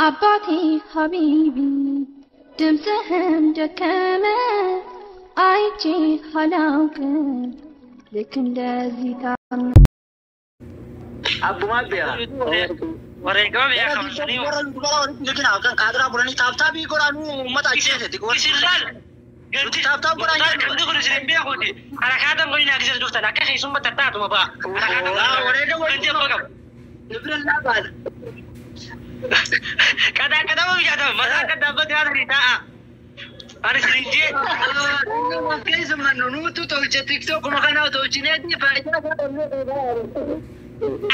አባቴ ሀቢቢ ድምፅህም ደከመ አይቼ አላውቅም ልክ እንደዚህ ታም Abbumaa beekaa. Wareegama biyyaa qabsanii. Warra dubara walitti liqina kan kaaduraa bulanii taaptaabii godhanuu uummata ajjeesetti. Isin laal. Nuti taaptaap godhaa hin jirru. Gandi kun isin hin beekuuti. Harakaatan kun hin agarsiisu dhuftan akka keessummaa tattaatuma ba'a. Wareegama Gandi abbaa qabu. Nibira laabaadha. Qadaa qadama biyyaa mataa akka dhaabbate haadha taa'a. Ani isin hin jee. Keessumaa nutu tolche tiktookuma kana tolchineeti faayidaa isaa dhabnee.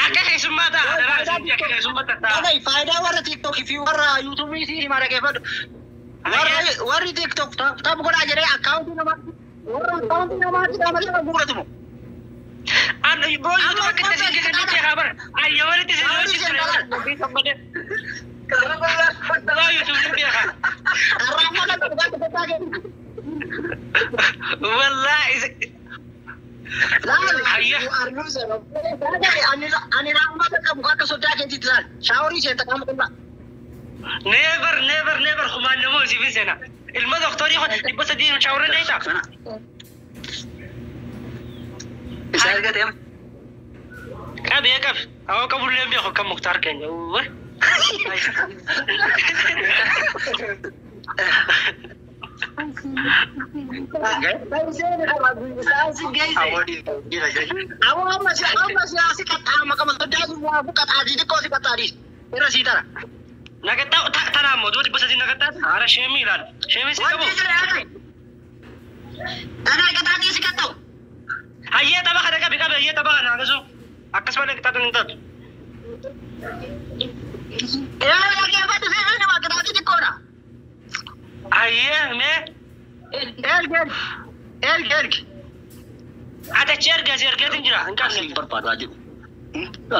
Akka keessummaa ta'a. Daraa isin jee akka keessummaa tatta'a. Dhagai faayidaa warra tiktookii fi warra yuutuubii si hima dhaggeeffadhu. Warri warri tiktook taap godhaa jedhee akkaawuntii namaa warra akkaawuntii namaatti malee guuratumu. An booyyuu bakka itti isin keessatti beekaa bara. Ayya walitti isin hojjetu. Waa yuutuubii beekaa. Karraammaa kan dhugaatti gochaa kennu. Wallaahi. Laal Ayya. ani raammaa qabu akka soddaa keetitti laal shaaworii seenta qaama qullaa. Never, never, never kumaan namoo isiif seena. Ilma doktorii kun 300 shaawurri dheeysa. Isa argateem. Qabee qabi. Awwa qabullee hin beeku kan Muktaar keenya. Uwwa. Awwa amma si amma si qaxxaama qaba soddaa sun waa qaxxaadii xiqqoo si qaxxaadii irra sii tara. Nagattaa tanaa immoo duuba 300 nagattaa haala sheemii ilaal. Sheemii si qabu. Wanti jira yaadai. Dhagaa qaxxaadii si qaxxaa'u. Hayyee tapha kana qabi qabi hayyee tapha kana akkasuma. Akkasumallee qixxaatan hin taatu. Ee dhaggeeffadhu si fi nama qaxxaadii xiqqoodha. Hayyee mee Ergi ergi ergi ergi. ati achi erga si ergeetiin jira hin qabne. Barbaadaa jiru.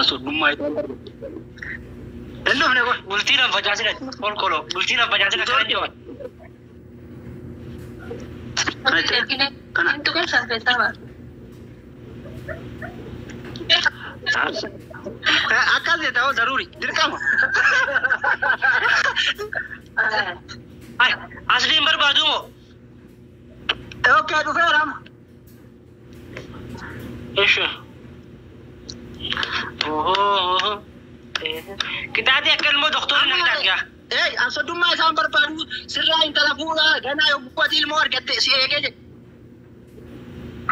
Soddummaa hin dhufne kun. Bultii nan facaasina kolkoloo bultii nan facaasina kana jedhaman. Kana. Itu kan sampai sama. Akkas jedha ta'uu daruuri dirqama. Asliin barbaadu moo? Okkee dhufeera amma. Ishi. Oho. Qixaatii akka ilmoo doktorri na qixaat gaa. Ee an soddummaa isaan barbaadu sirraa intala fuudhaa ganaa yogguu ati ilmoo argatte si eegee jedhe.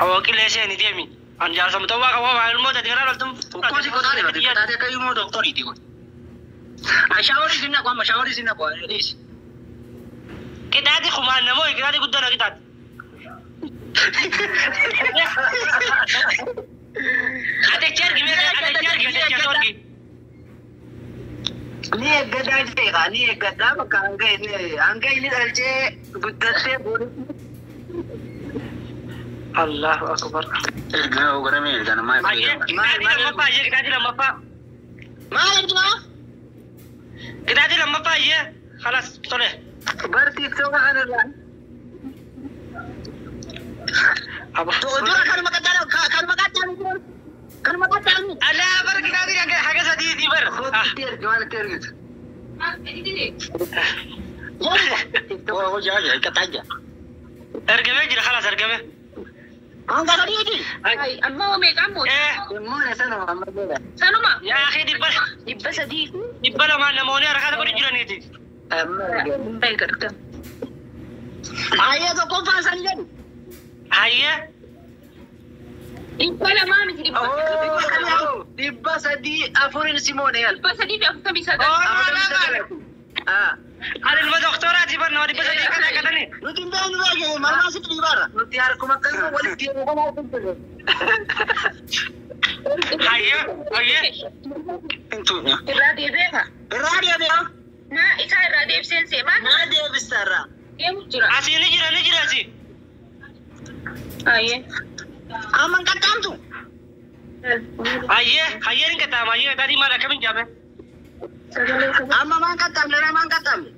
Awwa qilee seeni deemi. An jaarsamu ta'uu waaqa waa ilmoo tati garaa loltuun. Tokkoo si qotaa deema qixaatii akka ilmoo doktoriiti kun. Shaaworii sin naqu amma shaaworii sin naqu dhiisi. Qixaatii kumaan namoo qixaatii guddoo na qixaati. Ati achi ergi mee ati achi ergi ati achi ergi. Ni eeggataa jeeqa ni eeggadhaa bakka hanga inni hanga inni dhalchee guddattee booritti. Allahu akbar. Ergaa ogarame ergaa namaa Hayyee qixaatii lammaffaa hayyee qixaatii lammaffaa. Maal erginaa? Qixaatii lammaffaa hayyee خلاص tole. Bar tiktooka kanarraa. Dura kanuma qaxxaanu kanuma qaxxaanu kanuma qaxxaanu. Alaa bar qixaatii haga sadiitii bar. Itti ergi waan itti ergitu. Ergamee jira خلاص ergamee. Hanga sadiiti. Ay, amma meeqaan mootii? Immoo sanuma amma jira. Sanuma. Yaa akhi dhibba 300. 200 namoonni harkaa godhu jiraniiti. Amma ergi. Baik, doktor. Ayyee tokkoffaan sanii jedhu. Hayyee 200 miti dhibba. 304 simoone yaal. 349. Ani ilma doktoraati bar nama 300 kana akkatani. Nuti hin beeknu beekne marmaa sitti dhiibaarra. Nuti harkuma akkasuma walitti yeroo kanaa turre. Hayyee hayyee. Irraa deebi'eema. Irraa deebi'a. Naa isaa irraa deebiseen see maal? Naa deebista irraa. Deemu jira. Asii ni jira ni jira asii. Ayyee. Amma hin qaxxaamtu. Hayyee hayyee ni qaxxaama hayyee qixaatii maal akkamiin jaame? Amma maan qaxxaamne naa maan qaxxaamne.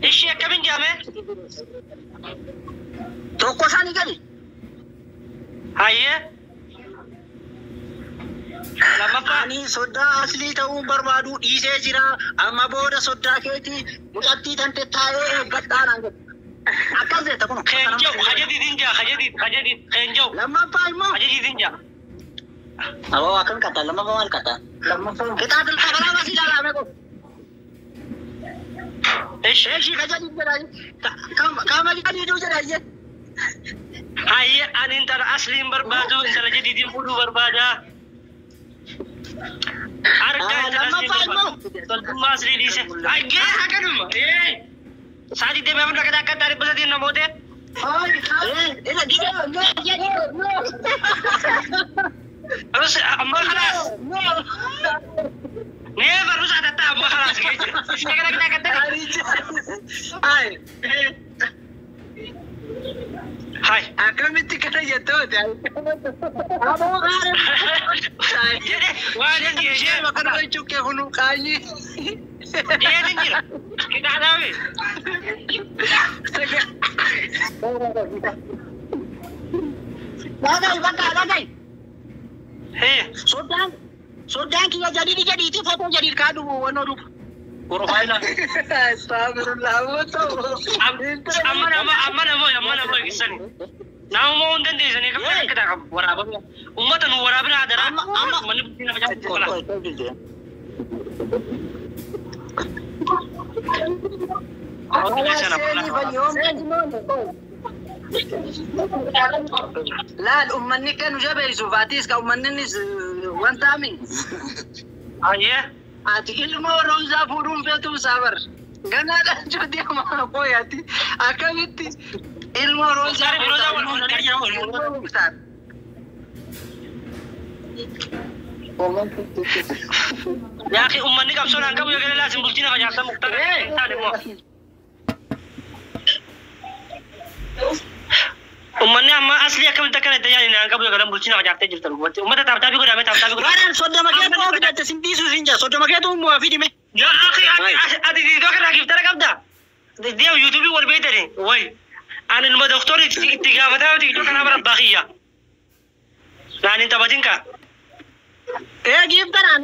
Ishii akkamiin jaame? Tokko isaanii gadi. Hayyee. Lammaffaa. Ani soddaa aslii ta'uun barbaadu dhiisee jira. Amma booda soddaa keetii mucattii tante taa'ee eeggadhaa naan jedhe. Akkas jetta kun. Keenjaw hajadiitiin jaa hajadiit hajadiit keenjaw Lammaffaa immoo. hajadiitiin jaa. Aboo akkam qatta lammaffaa maal qatta? Lammaffaa. Qixaatil kabalaa masii ilaalame kun. Ishi. Eeshii kajadiit jedha. Kama jadiiduu jedha iyyee. Hayyee ani intala asliin barbaadu intala jadiitiin fuudhuu barbaada. Argaa intala asliin Lammaffaa immoo. barbaadu. Toltummaa aslii dhiise. Hayyee haganuma. Sa'aatii deemee afur dhaqee akka taa'ee dhibba sadiin namoota. Rus amma khalaas. Never rus atatta amma khalaas. Ay, Hai. akkamitti kana jettooti? Jedhe waan inni ishee Kana jechuun kee kun qaanyii. jedhe jira. Kitaabni. Dhagai bakka dhagai. Hee. Soddaan soddaan kiyya jadiidi jadiiti footoo jadiid kaadhu wannoo duuba. Profaayila. Astaghfirullah. Amma nama amma nama amma nama ibsani. Nama moo hin dandeessanii kan akka ta'an waraabame. Uummata nu waraabina adaraa. Amma Manni bultii nama jaalatu. Laal uummanni kan nu jabeessuuf atis ka uummannis wanta ami. Hayyee. Ati ilmoo roozaa fuudhuun feetu saabar. Ganaa dhalchuu deemaa qoyati. Akkamitti ilmoo roozaa Roozaa wal fuudhanii jiran wal fuudhan. Yaa akhi uummanni qabsoon hanqabu yoo galee laasin bultii nafa jaarsa muktar. Uummanni amma aslii akkamitti akkana itti tajaajila hanqabu yoo galee bultii nafa jaartee jirtan. Uummata taaptaabii godhame taaptaabii godhame. Waraan soddoma keetu oo fidatte sin dhiisuu sin jaa soddoma keetu immoo fidime. Yaa akhi ati iddoo kana giftara qabda. Deem yuutuubii wal beektani. Way. Ani ilma doktorii itti gaafataa iddoo kanaa bara baaqiyya. Naan hin taphatin kaa. Giiftaraan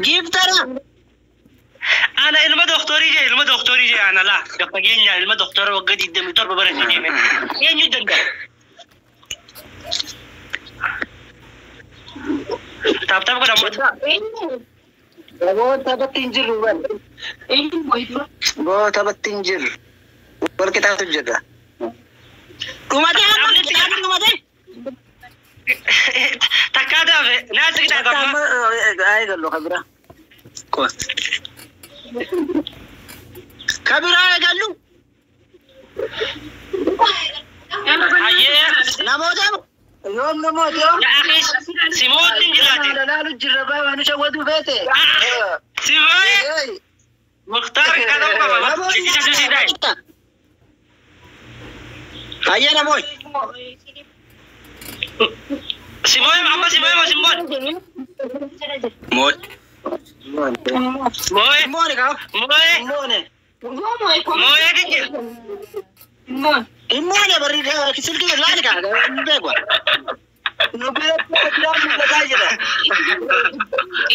giiftaraan. Ana ilma doktorii jee ilma doktorii jee ana laa gaffa keenya ilma doktora waggaa 27 baratee deeme. Eenyu danda'a? Taaptaap godhamu. Goota batti hin jirru bal. Goota batti hin jirru. Wal qixaatu jirra. Dhumatee amma qixaatu dhumatee. Takkaa taafe naasa qixaatu amma. Ay gallo kabira. Kabiraa eegallu. Hayyee. Namoota Yoom namoota yoom? Yaa akhi simootti hin jiraate. Laalu jirra baa waan shawwatu feete. Simooye. Muktaar kanoo qaba. Isa suusii daayi. Hayyee namoota. Simooye amma simooye moo simoon? Mooy. Mooye. Moone kaa. Mooye. Moone. Mooye dijjira. Immoone barri silkii laali kaa hin beeku. Nu biratti mul'ataa jira.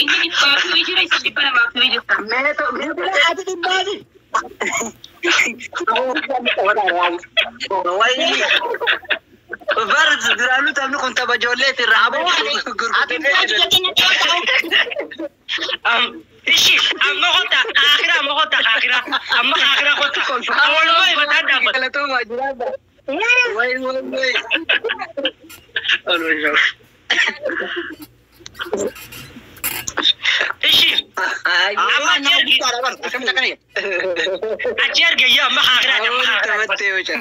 Inni dhibbaafii jira isa dhibba lamaafii jirta. Meeto meeto Ati dhibbaafi. Wayii. Bar duraanuu taphni kun tapha ijoolleeti irraa Ati dhibbaafi. Ishi amma kota akhira amma kota akhira amma akhira kota. Awwalumaa ifataan dhaabbata. Galatoomaa jiraadha. Wayi wayi wayi. Ishi amma achi argi achi arge yaa amma akhira amma akhira. Taphattee yoo jira.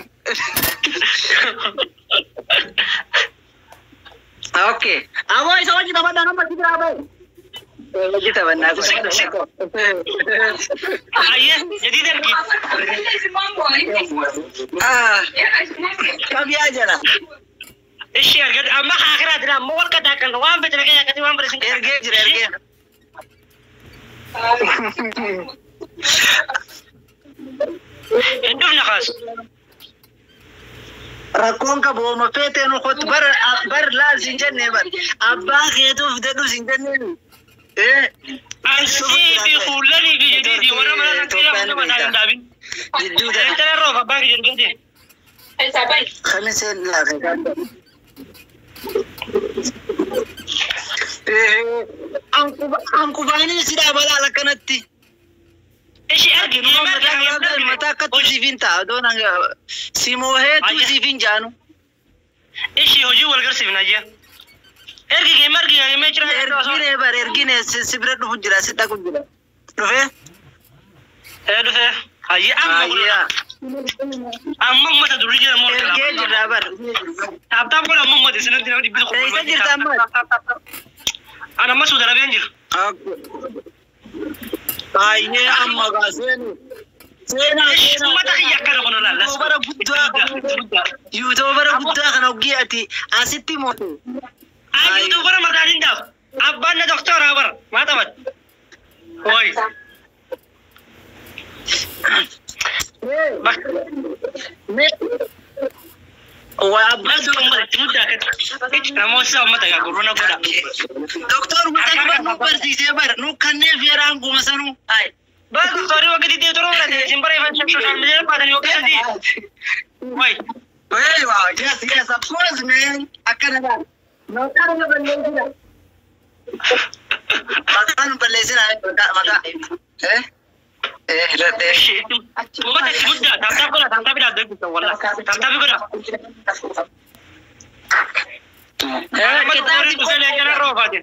Okay. Aboo isa wajji taphadhaa nama jibraa ba'e. Hojii taphannaa kun. Hayyee jadiid argi. Kabiyaa jala. Ishi arga amma akhira dira amma wal kataa kan waan fedhe dhaqee akkasii waan barreessin. Ergee jira ergee. Hin dhufne kaas. Rakkoon qabu ooma feetee nu kottu bar bar laal siin jennee bar abbaa keetuuf jedhu siin jennee. Ansii fi fuullanii fi jedhiiti warra mana kan ta'e hunda mataa hin dhaabin. Jidduu tana. Intala roof abbaa kiyya jedhu. Kamiseen laata. Ankubaanii si dhaabalaa akkanatti. Ishi argi Mataa mataa akkatti siif hin ta'a. Odoon si mooheetu siif hin jaanu. Ishi hojii wal garsiifna jea. Ergi kee margi kee jira. Ergine bar ergine si bira dhufu jira si dhaqu jira. Dhufee? Ee dhufee. Hayyi amma godha. Amma ummata durri jira moo. Ergee jira bar. Taaptaap godha amma ummata isinatti nama dhibbi tokko. Eessa jirta amma? Ana amma Suudi Arabiyaan jira. Baay'ee amma gaa seenu. Seenaa seenaa. Ummata kiyya akkana kun laalla. Yuutuubara guddaa yuutuubara guddaa kana hoggii ati asitti moote. Ay yuutuubara mataan hin dhaabu. Abbaan na doktora bara. Maa taphat? Hoy. Waa abbaa Namoota uummata gaa gurruna godha. Doktor Mutaan nu barsiisee bara nu kanneen feeraan guma sanuu. Baa doktorii waggaa diddee torba barate isin bara ifan social media baatanii waggaa sadii. Way. Hey, wow, yes, yes, of course, man. Akkana dha. Maqaan nu balleessina. Maqaan nu balleessina maqaa maqaa. Eh? Eh, hidhadhee. Uummata itti guddaa taaptaap godha taaptaap hidhaa beekumsa wallah taaptaap godha. Kitaabni Kitaabni jala roofaate.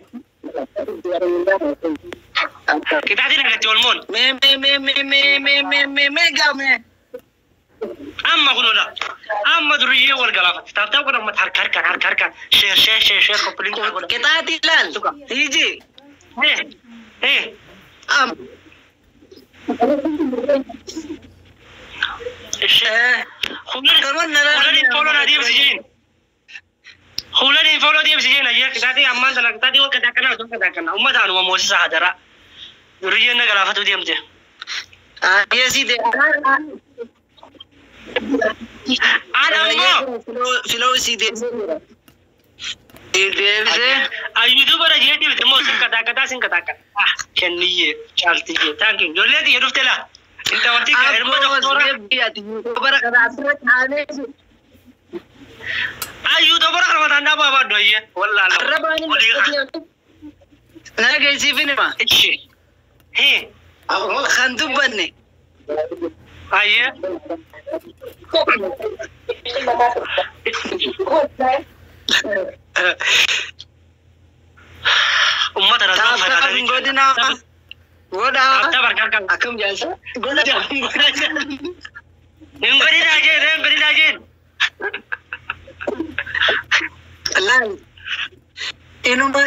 Kitaabni nagatti olmoon. Me me me me me me me me me gaa me. Amma kunuudha. Amma duriyyee wal galaafatti. Taaptaap godha uummata harka harkaan harka harkaan sheer sheer sheer sheer koppiliin godha. Kitaabni ilaal. Hiiji. Eh eh. Am. Ishee. Hulani follow na deemsi jeen. Hulani follow deemsi jeen ayyee kitaatii ammaan sana kitaatii wal kataa kana osoo kataa kana uummata anuma moosisa hadara. Duriyyeen na galaafatu deemte. Yeesii de. Ana ammoo. Filoo isii deebisee. Deebisee. Ayyuutu bara jee deemte moo sin kataa kataa sin kataa kana. Ah kenniyyee caaltiyyee thank you. Ijoollee xiyya dhufte laa. Inta wanti ilma doktora. Bara kana asirratti haamee. Ayyuutu bara kana mataan dhaabaa baadhu ayyee. Wallaa lama. Na geessiifin hima. Ishi. Hee. Kan dubbanne. Ayyee. Uummata na Taaptaap hin godhinaa. Godhaa. Taaptaap harka harkaan. Akkam jaalsa? Godha godha. Hin godhinaa jeen hin godhinaa jeen. Laal. Inuma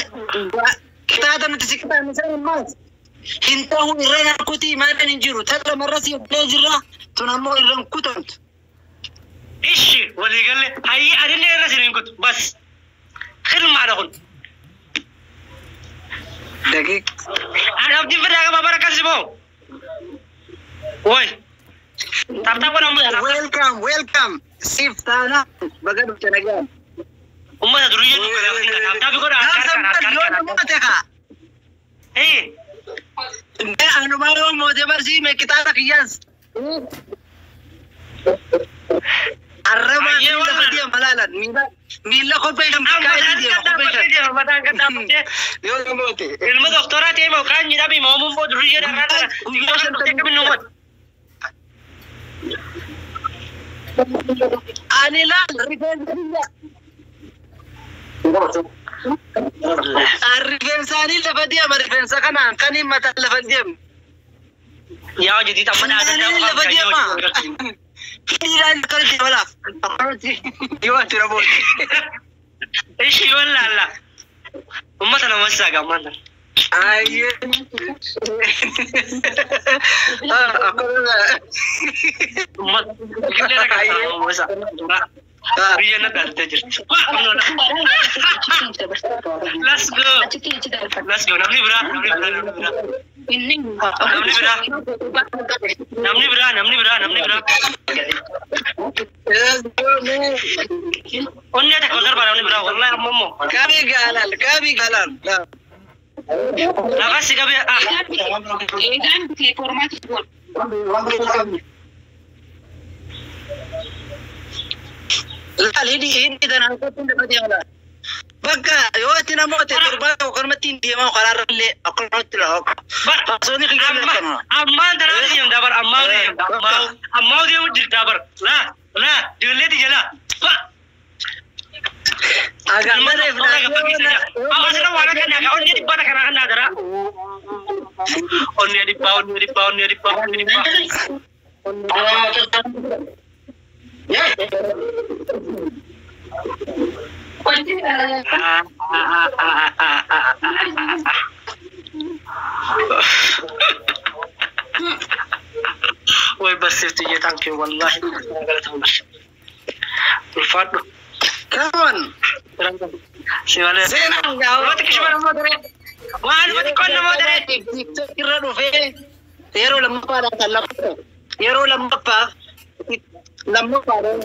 kitaaba nuti si kitaabni sana ammaas hin ta'u irra narkutii maadhaan hin jiru. Talla marra si illee jirra. Tun ammoo irra hin kutamtu. Ishi walii galle hayyi adillee irra sin hin kutu bas. Khilmaadha kun. Daqiiq. Ani abdiin fedhaa qaba bara akkasii moo. Woy. Taaptaap godha uummata. Welcome, welcome. Siif taana baga dhufte nagaan. Uummata duriyyee nu godha. Taaptaap godha harka harkaan harka Yoo harkaan. moote kaa. Ee. Anumaa yoo moote barsiime kitaaba kiyyaas. Arrabaa Ayyee miila wallah. deema laalan miila kophee shan Amma kaayee deema mataan kophee shan. gaddaa mataan gaddaa Yoo moote. Ilma doktoraa ta'e moo kaan jedhame moo immoo duriyyee dharraa Guyyaa shantamii Ani laal rifeensa kiyya. Rifeensaanii lafa deema rifeensa kanaan kan hin mataan lafa deemu. Yaa hojjetii amma Funyaanii lafa deema. Hidhiidhaan akkana deema laaf. Yoo ati rabooti. Ishi wallaalla. Uummata nama sisaa gaammaan tan. Ayyee. Uummata illee rakkata uummata. Biyya na dhaltee jirti. Let's go. Let's go. Namni biraa namni biraa namni biraa. Namni biraa namni biraa namni biraa namni biraa. Onnee takka ol darbaa namni biraa wallahi amma immoo. Qabii gaalaal qabii gaalaal. Lafa si qabee ah. Eegaan bitee formaati goon. Laal hidhi hidhi tanaan kottu dafate laal. Bakka yoo itti namoota torbaa akkanumatti hin deemaa karaarra illee akkanumatti laa. Bar Fasoonni kiyya amma beekama. ammaan tanaa deemta bar ammaa deemta ammaa ammaa deemu jirta bar laa laa ijoolleeti jala. Ba. Agarmareef Onnee dhibbaa onnee dhibbaa onnee dhibbaa onnee dhibbaa. Way barsiiftu jee thank you wallahi galatoomna. Ulfaadhu. Come on. Si malee. Seenaan gaawwa. Waan xiqqishuma namoota ree. Waan xiqqoon namoota ree. TikTok irra dhufee yeroo lammaffaadhaan kan lammaffaa yeroo lammaffaa lammaffaadhaan.